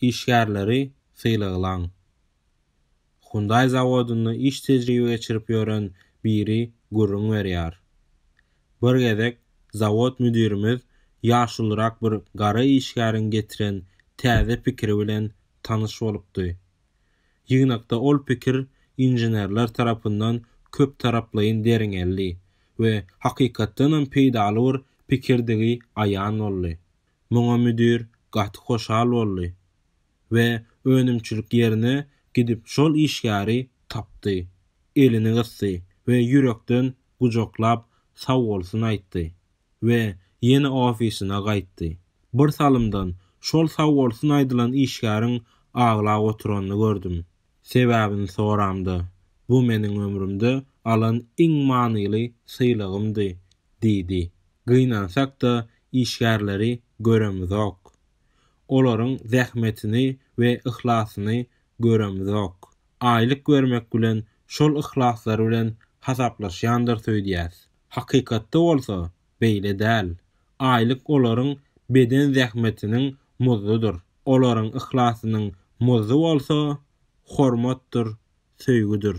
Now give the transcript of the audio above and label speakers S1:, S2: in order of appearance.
S1: Işgärleri sylaglaň. Hyundai zawodynda iş tejribe geçirip ýören biri gürrüň berýär. Bir gezek zawod müdirimiz ýaşulurak bir gara işgäriň getiren täze pikiri bilen tanyş bolupdy. Ýygnakda ol pikir inženerler tarapyndan köptaraplaýyn derňeldi we hakykatdanam peýdaly bir pikirdigi aýan boldy. Muňa müdir gaty hoşal boldy we önümçilik ýerine gidip şol işgäri tapdy, elini gysdy we ýürekden gujaklap sagbolsun aýtdy we ýene ofisine gaýtdy. Bir salymdan şol sagbolsun aýdylan işgäriň aglap oturanyny gördüm. Sebäbini soramda, Bu meniň ömrümde alan iň manyly sylagymdy diýdi. Gynansak-da işgärleri göremizok. Olaryň zähmetini we yhlasyny göremizok. Aýlyk bermek bilen şol yhlaslary bilen hasaplaşýandyrys öýdýäs. Hakykatda bolsa beýle däl. Aýlyk olaryň beden zähmetiniň muzdudyr. Olaryň yhlasynyň muzdy bolsa hormatdyr, söýgüdir.